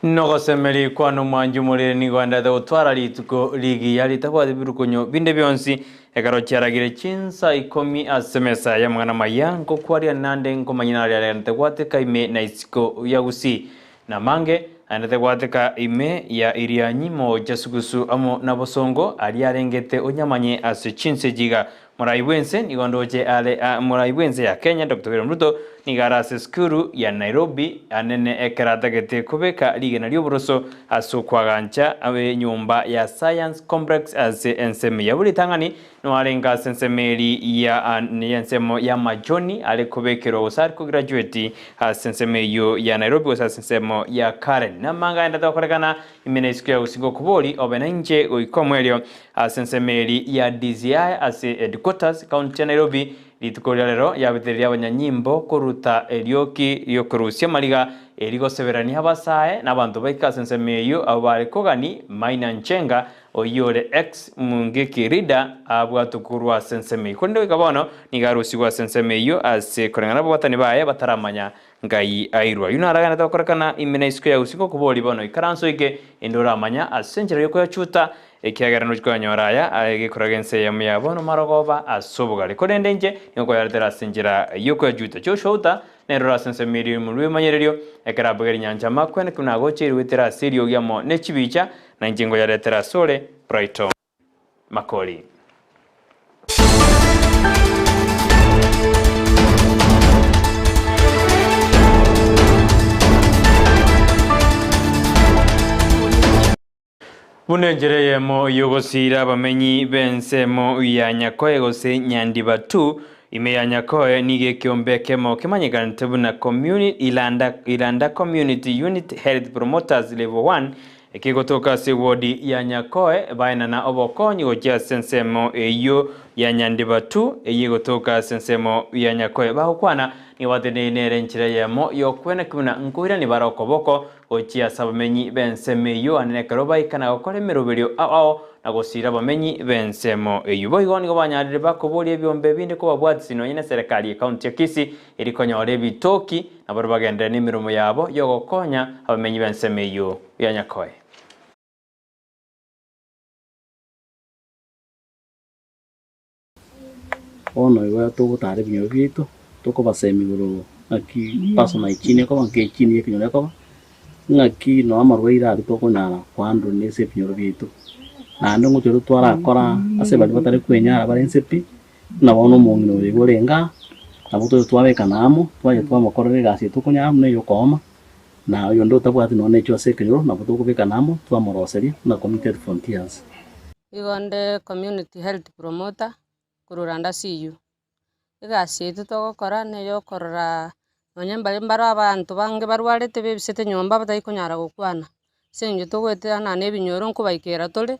Nogosemeria kwane omwanchi omorere nigo aendete gotwara rituko rigiya ritabwati birukonyo binde bionsi, ekero chiaragire chinsa ikomi ase emesa y'amang'ana amaya, nkokwaria nande nkomanya naria agendete gwateka ime na isiko ya Gusii, na amange agendete gwateka ime ya Irianyi, Mocha, Sugusu amo na Bosongo, aria arengete onyamanye ase chinsa echi iga. Morai bw'ense nigo ndoche are a Morai bw'ense ya Kenya Doctor William Ruto nigo are ase esukuru ya Nairobi anene ekero atagete kobeka rigena ri'oboroso ase okwagancha enyomba ya Science Complex ase ensemo ya Buritang'ani nigo arenge ase ensemo eri ya y'ensemo ya Majoni are kobekerwa gose are kograduate ase ensemo eyio ya Nairobi gose ase ensemo ya Karen. Namanga aendete gokorekana ime na isiko ya gusii ngokobori obe nainche goika omoerio Ase ensemo eri ya DCI ase headquarters county ya Nairobi rituko ria rero yabetereria abanyanyimbo koruta erioki riokorusia amariga eri goseberania abasae na abanto baike ase ensemo eyio abwo bare kogani Maina Njenga oyio ore ex Mungiki leader abwatwe korwa ase ensemo eyio korende goika bono nigo arusigwe ase ensemo eyio ase koreng'ana ababwatani baye bataramanya Ngai airwe. Ayio naragenderete gokorekana ime na isiko ya gusii ngokoboria bono ikaransa oike inde oramanya ase enchera y'okoyachuta, ekiagera nochia koyanyora aya aye gekorera ense eyemo ya bono marogoba ase obogare. Korende inche nigo nkoyaretera ase enchera y'okoyachuta. Joshua Uta nere ore ase ensemo eria y'omorwoti bw'ebimanyererio, ekero abegere nyancha amakwene ki buna agocheire goetera ase eriogi amo ne chibicha, na inche nkoyaretera asore Brighton Makori. Buna enchera eyemo y'ogosiira abamenyi b'ensemo ya Nyakoe gose Nyandibatu, ime ya Nyakoe nigo ekeombe ekemo kemanyekanete buna Ilanda Ilanda Community Unit Health Promoters Level One Ekegotoka ase ewodi ya Nyakoe baenana obokonyi gochia ase ensemo eyio ya Nyandibatu eyio egotoka ase ensemo ya Nyakoe. Bagokwana nigo bateneine nere enchera eyemo y'okweneki buna nkoirani bare okoboko gochia ase abamenyi b'ensemo eyio ande nekero baika na gokora emeroberio ao ao na gosiira abamenyi b'ensemo eyio. Boigo nigo banyarire bakoboria ebiombe binde kobabwatisi nonya neserekari y'ecounty ya Kisii eri konyora ebitoki Nabarabwo bagenderere nemeremo yabo y'ogokonya abamenyi b'ensemo eyio ya Nyakoe. Bono igo togotara ebinyoro biaito, tokobasemia igoro ng'aki personal hygiene ekoba, ng'aki hygiene ya ekenyoro ekoba, ng'aki noo amarwaire aria tokonyara kohandle na ase ebinyoro biaito. Naende ngochia twarakora ase baria batari kwenyara bare inse pi, Buna bono omong'ina oyo iga orenge aa, nabo tocha twabekana amo, twacha twamokorera egasi eye tokonyara buna ey'okooma, na oyonde otabwati nonya na echio ase ekenyoro, nabo tokobekana amo twamoroseria buna Community Health Frontiers. Igo nde community health promoter korwa Randa CU. Egasi yaito togokora na eyokorora nonye mbare mbaro abanto bange barwarete bebisete nyomba batari konyara gokwana, ase eng'encho togoetanana na ebinyoro nkobaikera tore,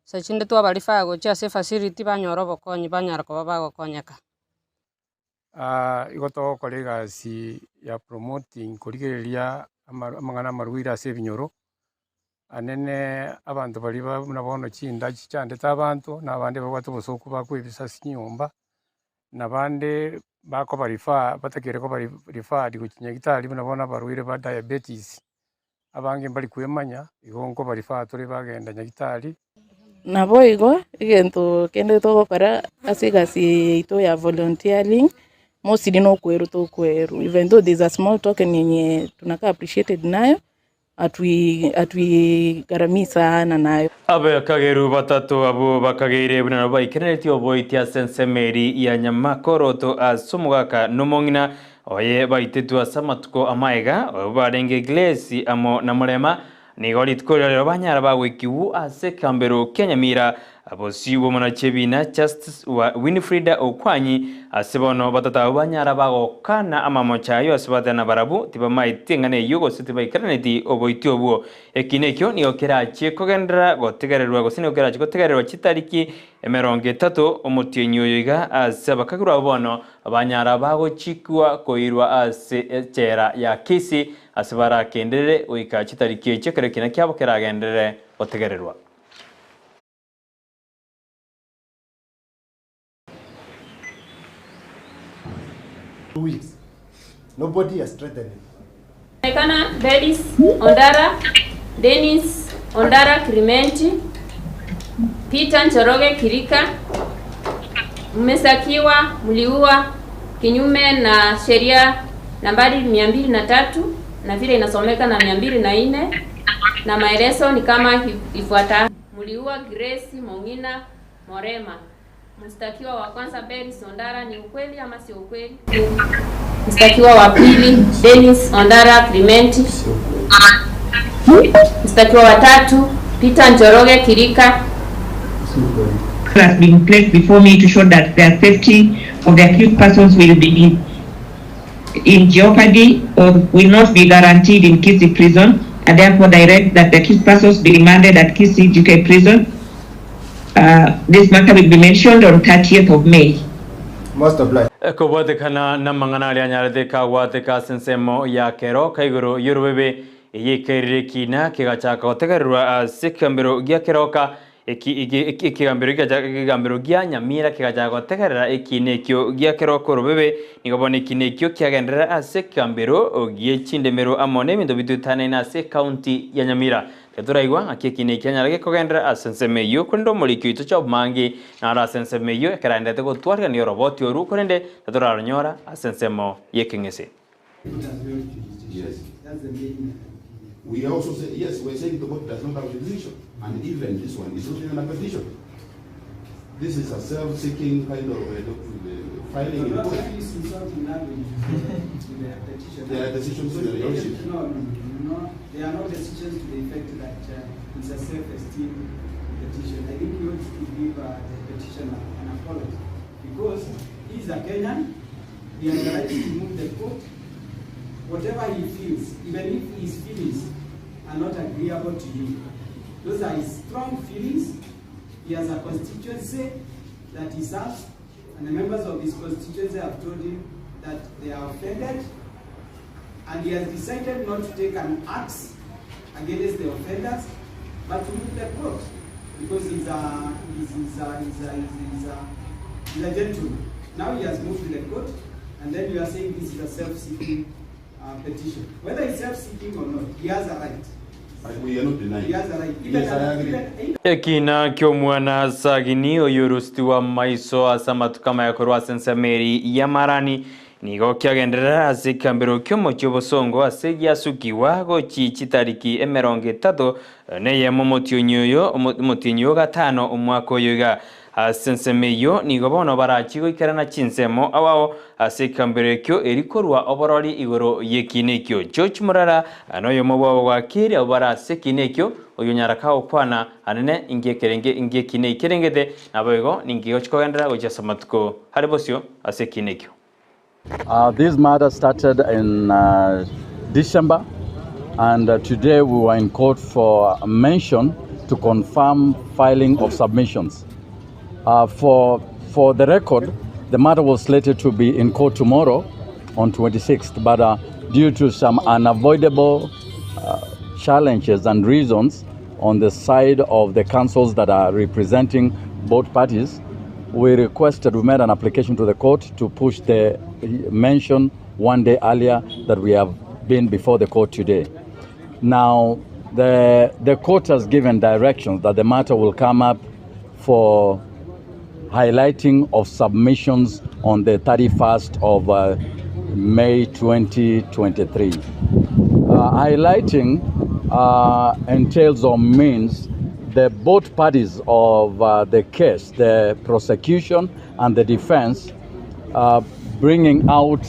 Nsa chinde twabarifaa gochia ase efacility banyora obokonyi banyara koba bagokonyeka. Igo togokora egasi ya promoting korigereria amang'ana amarwaire ase ebinyoro, anene abanto baria ba buna bono chinda chichandete abanto, na abande babwate obosoku bakoebisa ase chinyomba, na abande bakoba refer batakeire koba referred gochia nyagetari buna bono abarwaire ba diabetes. Abange mbari kwemanya, igo nkobarifaa tore bagenda nyagitari. Naboigo egento kende togokora ase egasi eye yaito ya volunteering, mostly na okwerwa tokwerwa, even though there is a small token yenye tunakaa appreciated nayo, atui atuigharamii sana nayo. Abakageru batato abwo bakageire buna nabo baikereretie oboiti ase ensemo eri ya Nyamakoroto ase omogaka nomong'ina Oye baitetwe ase amatuko amaega, abwo barenge Gilesi amo na Murema, nigo rituko riria rero banyara bagoikigwa ase ekegambero kia Nyamira, bosio bw'omonachi ebiina Justice wa Winifrida Okwanyi, ase bono batato abwo banyara bagokana amamocho ayio ase batari nabarabwo tibamaeti eng'ana eyio gose tibaikaraneti oboiti obwo. Ekiina ekio nigo kerachie kogenderera gotegererwa gose nigo kerachie gotegererwa chitariki emerongo etato omotienyi oyo iga ase abakagirwa abwo bono Banyara bagochikwa koirwa ase echela ya Kisii ase barakenderere goika chitariki echio ekero ekina kiabo keragenderere gotegererwa. Weeks. Nobody has threatened him. Kobwatekana Belis Ondara, Dennis Ondara Kirimenti, Peter Njoroge Kirika, mmesakiwa mliua kinyume na sheria nambari 203 na vile inasomeka na 204 na maelezo ni kama ifuatavyo. Mliua Grace Mong'ina Morema. Mshtakiwa wa kwanza Belis Ondara, ni ukweli ama sio ukweli? Mshtakiwa wa pili Dennis Ondara Clement. Mshtakiwa wa tatu Peter Njoroge Kirika. Has been placed before me to show that the safety of the accused persons will be in jeopardy or will not be guaranteed in Kisii prison. I therefore direct that the accused persons be remanded at Kisii GK prison. This matter will be mentioned on 30th of May. Most obliged. Kobwatekana na mang'ana aria anyarete kagwateka ase ensemo ya keroka igoro y'orobebe eye ekerire ekina kegachaka gotegererwa ase ekegambero gia keroka ekegambero ekegambero gia Nyamira kegachaka gotegerera ekina ekio gia keroka orobebe nigo bono ekina ekio kiagenderera ase ekegambero gie chindemero amo na ebinto bitutanene ase ekaunti ya Nyamira. Turaigwa ng'aki ekina ekio anyare gekogenderera ase ensemo eywo korende omoriki oito Job Mangi naro ase ensemo eywo ekeraendete gotwarigania oroboti oru korende tatoraronyora ase ensemo ya ekeng'ese. Yes. We also say, yes, we're saying the court does not have jurisdiction. And even this one is not even a petition. This is a self-seeking kind of filing in court. There are decisions to the lordship. No, no, no, no. There are no decisions to the effect that it's a self-esteem petition. I think you ought to give the petitioner an apology because he's a Kenyan. He has the right to move the court. Whatever he feels, even if his feelings are not agreeable to you, those are his strong feelings. He has a constituency that he serves, and the members of his constituency have told him that they are offended, and he has decided not to take an axe against the offenders, but to move the court, because he's a gentleman. Now he has moved to the court, and then you are saying this is a self-seeking petition. Whether it's self-seeking or not, he has a right. But we are not denying. He has a right. Even Yes, I agree. even Ekina kiomwana sagini oyorusti wa maiso ase amatuko amayakorwa ase ensemeri ya marani nigo kiagenderera ase ekambero kiomochi obosongo ase giasukiwa gochi chitariki emerongo etato neyemo omotienyi oyo omotienyi oyo gatano omwaka oyo iga ase ensemo eywo nigo bono barachi goikerana chinsemo awao ase ekambero ekio erikorwa oborori igoro y'ekina ekio George Murara noyomo bwabo gwakire abo bare ase ekina ekio oyo nyaraka gokwana anene ingiekerenge ingiekina ekerengete nabo igo ningigochi kogenderera gochi ase amatuko are bosio ase ekina ekio. This matter started in December, and today we were in court for a mention to confirm filing of submissions. For the record, the matter was slated to be in court tomorrow on 26th, but due to some unavoidable challenges and reasons on the side of the counsels that are representing both parties, we made an application to the court to push the mention one day earlier that we have been before the court today. Now, the court has given directions that the matter will come up for highlighting of submissions on the 31st of May 2023. Highlighting entails or means the both parties of the case, the prosecution and the defense, bringing out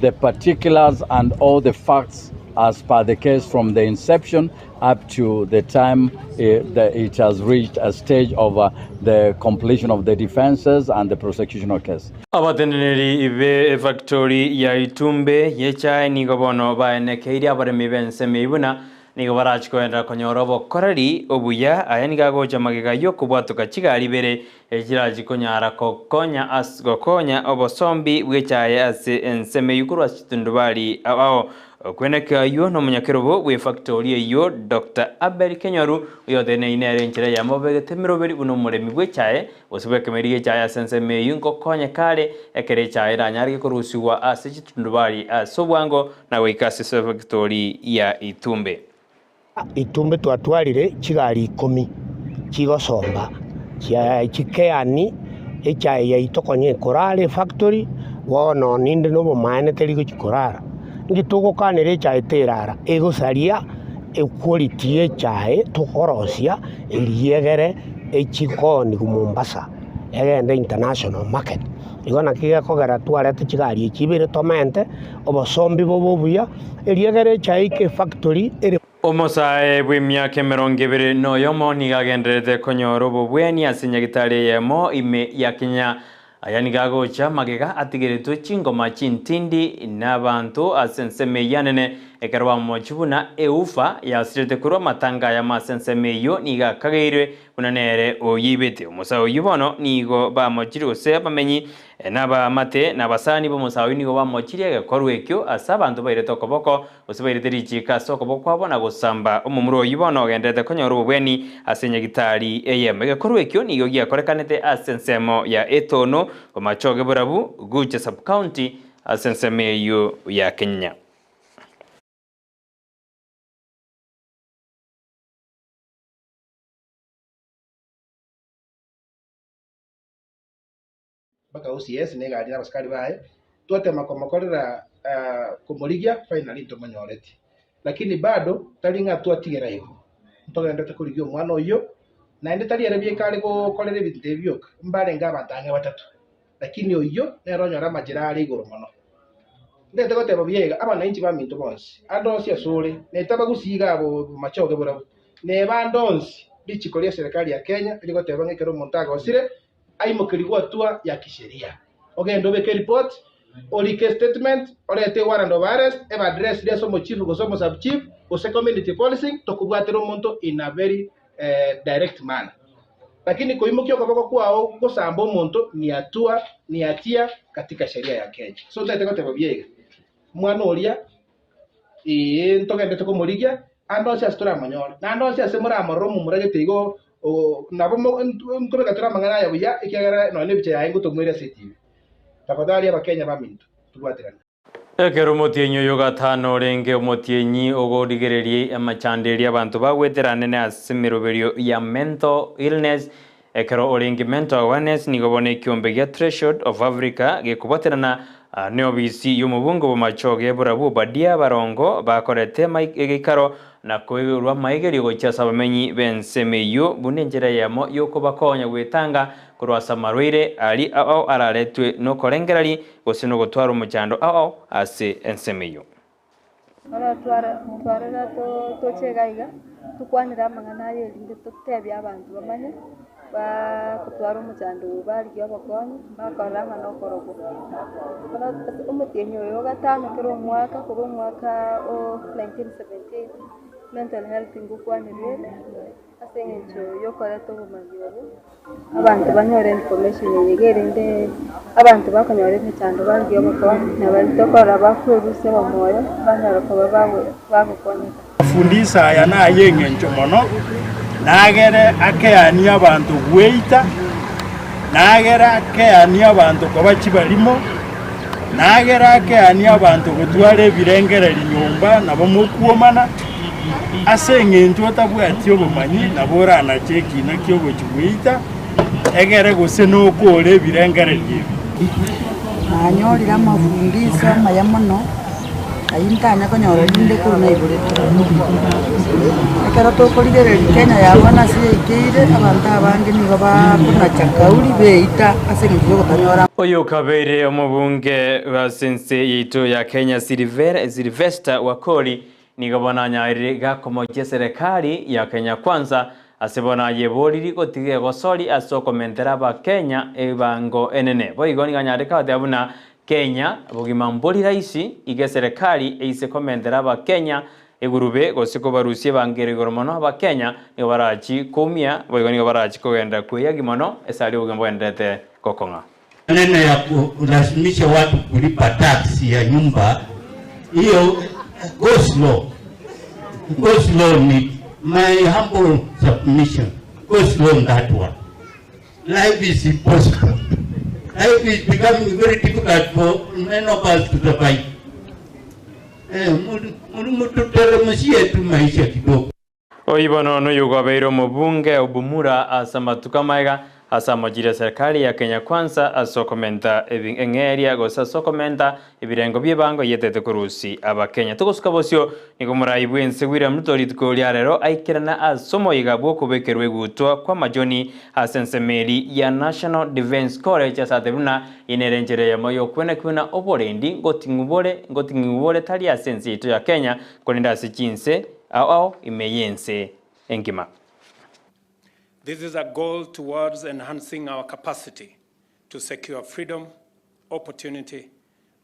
the particulars and all the facts as per the case from the inception up to the time that it has reached a stage of the completion of the defenses and the prosecution of case. Abateneneri be factory ya Itumbe yechae nigo bono baenekeire abaremi b'ensemo ibuna nigo barachi koendera konyora obokoreri obuya aya nigo agocha magega yokobwatoka chigari bere echirachi konyara kokonya as gokonya obosombi bw'echae ase ensemo eywo korwa ase chitundubari ao. Okweneka aywo nomonyakerobo bw'efactori eyio Doctor Abel Kenyoru oyoteneine nere enchera eyemo obegete emeroberi buna omoremi bw'echae gose bw'ekemeri gi'echae ase ensemo eyio nkokonyeka are ekero echae eranyarege korusigwa ase chitundubari ase obwango na goika ase efactori ya Itumbe. Itumbe twatwarire chigari ikomi chigosomba chikeani echae yaito konya ekorara efactory bono ninde nobomaene teri gochi korara. Inki togokanera echae terara egosaria equality ya echae tokorosia eria egere echikoni Mombasa egende international market. Igo naki gekogera twarete chigari echi ibere tomente obosombi bobe obuya, erio egere echae eike efactory ere. Omosae bw'emiaka emerongo ebere na oyomo nigo agendererete konyora obobweni ase nyagitari eyemo ime ya Kenya. Aya nigo agocha magega atigeretwe chingoma chintindi nabanto ase ensemo eyio anene ekero bamomochia buna eufa yasirete korwa amatanga ayamo ase ensemo eyio nigo akageirwe buna nere oyeibete. Omosae oyio bono nigo bamochirie gose abamenyi Nabaamate na abasani b'omosae oyio nigo bamochirie egekorwa ekio ase abanto bairete okoboko, gose bairete richiiko ase okoboko kwabo na gosamba omomura oyio bono ogenderete konyora obobweni ase nyagitari eyemo. Egekorwa ekio nigo giakorekanete ase ensemo ya Etono, Bomachoge Borabu, Gucha Sub-County, ase ensemo eyio ya Kenya. Mpaka OCS na egari na abasikari baye, twatema komokorera komorigia finally ntomonyoreti. Lakini bado tari ng'a twatigera igo, ntogenderete korigia omwana oyio, naende tari ere bieka are gokorera ebinto ebi bioka, mbarenge abanto ang'e batato, lakini oyio nere onyora amachera are igoro mono. Ntagete goteba buya iga, abanainchi baminto bonsi, ande onsi asore, netabagusi iga abo machoge borabu, neba ande onsi, richiko ria serikali ya Kenya rigoteba ng'a ekero omonto agosire, aimokerigwe hatua ya kisheria. Ogende obeke eripoti, orike estatement, orete ewarrant of arrest, ebe addressed ase omochief gose omosubchief, gose community policing, tokobwatera omonto in a very direct manner. Lakini koimokia okoboko kwao gosamba omonto ni hatua, ni hatia katika sheria ya Kenya. So ntagete goteba buya iga, omwana oria ee ntogendete komorigia, ande onsi ase toramonyore, naende onsi ase moramorore omomura gete igo Nabo nkobeka tore amang'ana aya buya, ekiagera nonya nebicha yaye ngotomwere ase etibi. Tafadhali Abakenya baminto, tobwaterane. Ekero omotienyi oyo gatano orenge omotienyi ogorigereria amachando eria abanto bagwetera anene ase emeroberio ya mental illness, ekero orenge mental awareness nigo bono ekiombe gia Threshold of Africa gekobwaterana neobisi y'omobunge bw'amachoge Borabu Obadia Barongo bakorete egeikaro na koigorwa amaigerio gochia ase abamenyi b'ensemo eyio buna enchera eyemo y'okobakonya gwetanga korwa ase amarwaire aria ao araretwe nokorengereria gose nogotwara omochando ao ase ensemo eyio. Bono twarora toche iga iga, tokwanere amang'ana aya erinde totebie abanto bamanye, gotwara omochando oyo barigia obokonyi, bakorora ng'a nokorokwa. Bono ase omotienyi oyo o gatano kera omwaka korwa omwaka o 1978, mental health ngokwanerwa ere, ase eng'encho yokoreta obomanyi obo, abanto banyore information eye iga erinde abanto bakonyora emechando barigie obokonyi, na baria tokorora bakwerusia omoyo, banyara koba bagokonyeka. Amafundisa aya nay'engencho mono, nagere akeanie abanto gweita, nagere akeanie abanto koba chibarimo, nagere akeanie abanto gotwara ebirengererio nyomba nabo mokwomana, ase engencho otabwati obomanyi nabo oranache ekina ki'ogochia gweita, egere gose nokore ebirengererio ebi. Nanyorire amafundisho amaya mono, ayio ntanya konyora rinde korwa naiboretwe. Ekero tokorigereria Kenya ya bono ase yaikeire, abanto abange nigo bakonacha kauri beita ase eng'encho ya ogotanyora. Oyo okabeire omobunge ase ense yaito ya Kenya Sylvester Wakoli Nigo bono anyaarire gakomochia eserekari ya Kenya Kwanza ase bono ayeboriri gotiga egosori ase okomentera abakenya ebango enene. Boigo nigo anyarire kagoteba buna Kenya bogima mbori raisi iga eserekari eise komentera abakenya egurube gose kobarusia ebango ere igoro mono abakenya nigo barachi koumia boigo nigo barachi kogenda kweyagi mono ase aria obogima bogendererete gokong'a. Maneno ya kulazimisha watu kulipa tax ya nyumba hiyo. Go slow. Go slow on it. My humble submission. Go slow on that one. Life is impossible. Life is becoming very difficult for many of us to survive. Eh, mututeremshie tu maisha kidogo. Oyio bono noyogobeire omobunge o Bumula ase amatuko amaega ase amochire eserikari ya Kenya Kwanza ase okomenta eng'eria gose ase okomenta ebirengo bi'ebango yetete korusia Abakenya. Togosuka bosio nigo omorai bw'ense William Ruto rituko ria rero aikerana ase omoyega bw'okobekerwa egutwa kw'amachoni ase ensemo eri ya National Defence College ase atebire buna eye nere enchera eyemo y'okwenekwa buna oborendi ngoting'igwa bore tari ase ense yaito ya Kenya korende ase chinse ao ao ime y'ense engima. This is a goal towards enhancing our capacity to secure freedom, opportunity,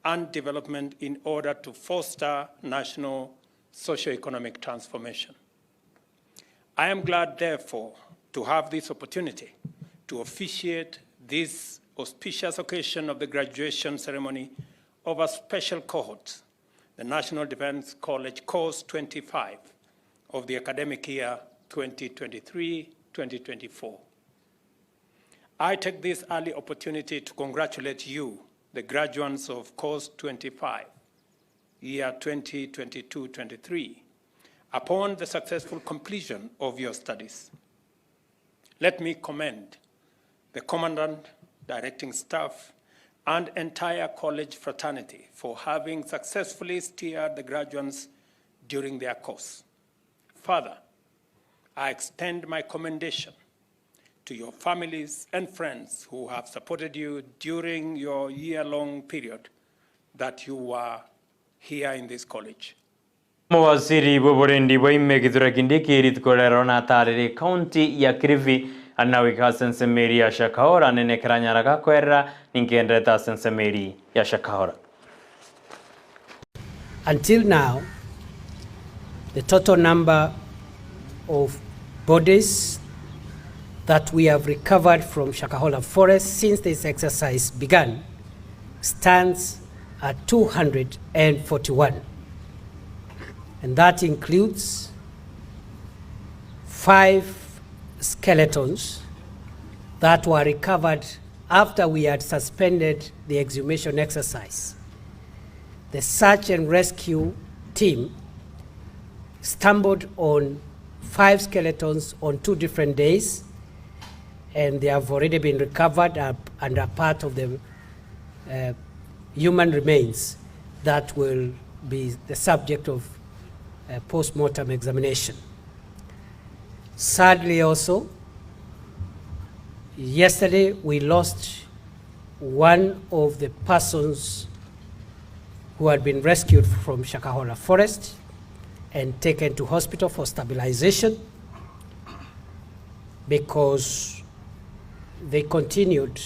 and development in order to foster national socio-economic transformation. I am glad, therefore, to have this opportunity to officiate this auspicious occasion of the graduation ceremony of a special cohort, the National Defense College Course 25 of the academic year 2023-2024. I take this early opportunity to congratulate you, the graduates of Course 25, year 2022-23, upon the successful completion of your studies. Let me commend the Commandant, directing staff, and entire college fraternity for having successfully steered the graduates during their course. Further, I extend my commendation to your families and friends who have supported you during your year-long period that you were here in this college. Omowaziri bw'oborendi bwa ime Kithure Kindiki rituko rero natarire ekaunti ya Kilifi aria nagoika ase ensemo eria ya Shakahola nene ekero anyara gakoerera ningenderete ase ensemo eria ya Shakahola. Until now, the total number of bodies that we have recovered from Shakahola Forest since this exercise began stands at 241. And that includes 5 skeletons that were recovered after we had suspended the exhumation exercise. The search and rescue team stumbled on 5 skeletons on 2 different days, and they have already been recovered and are part of the human remains that will be the subject of post-mortem examination. Sadly also, yesterday we lost one of the persons who had been rescued from Shakahola Forest and taken to hospital for stabilization because they continued.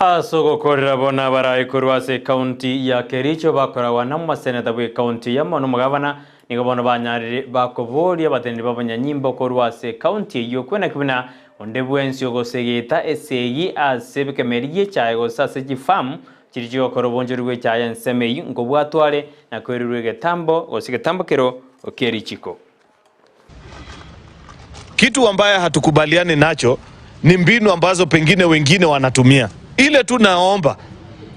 Ase ogokorera bono abarai korwa ase ekaunti ya Kericho bakoragwa n'omoseneta bw'ekaunti eyemo na omogabana nigo bono banyarire bakoboria abateneneri b'abanyanyimbo korwa ase ekaunti eyio kwenaki buna onde bwensi ogosegeta esegi ase ebikemeri gi'echae gose ase chifamu chiria chigokora obonchori bw'echae ensemo eyio nkobwatwa are na kwererwa egetambo gose egetambokero kie richiko. Kitu ambaye hatukubaliani nacho ni mbinu ambazo pengine wengine wanatumia. Ile tu naomba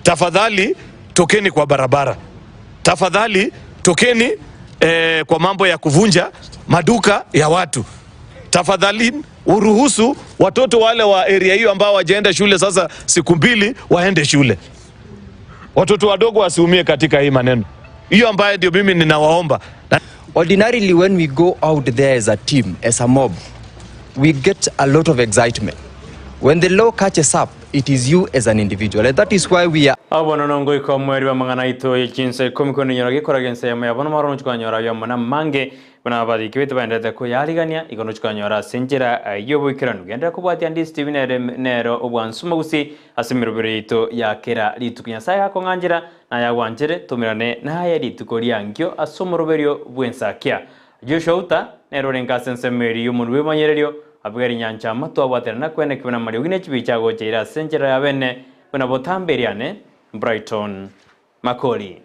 tafadhali tokeni kwa barabara, tafadhali tokeni kwa mambo ya kuvunja maduka ya watu, tafadhali uruhusu watoto wale wa area hiyo ambao wajaenda shule sasa siku mbili waende shule, watoto wadogo wasiumie katika hii maneno hiyo ambayo ndio mimi ninawaomba. Ordinarily, when we go out there as a team, as a mob, we get a lot of excitement. When the law catches up, it is you as an individual. And that is why we are Abo bono nongoika omweri bw'amang'ana aito ye chinsa ikomi koninyora gekoraga ensemo yabo nomoro nochia kwanyora aye na amange buna abariki baito baenderete koyarigania igo nochia kwanyora ase enchera y'oboikeranu. Genderera kobwatia Ndisi TV nere nero obwansu mogusi ase emerobero yaito ya kera rituko. Nyasaye gakong'anchera naye agwanchere tomerane naye rituko riankio ase omoroberio bw'ensakia. Joshua Uta nere orenge ase ensemo eria y'omonwa bw'emanyererio abegere nyancha ama twabwaterana na kwenekigwa buna amariogi ne chibicha agocha ire ase enchera ya bene buna botambe eriane Brighton Makori.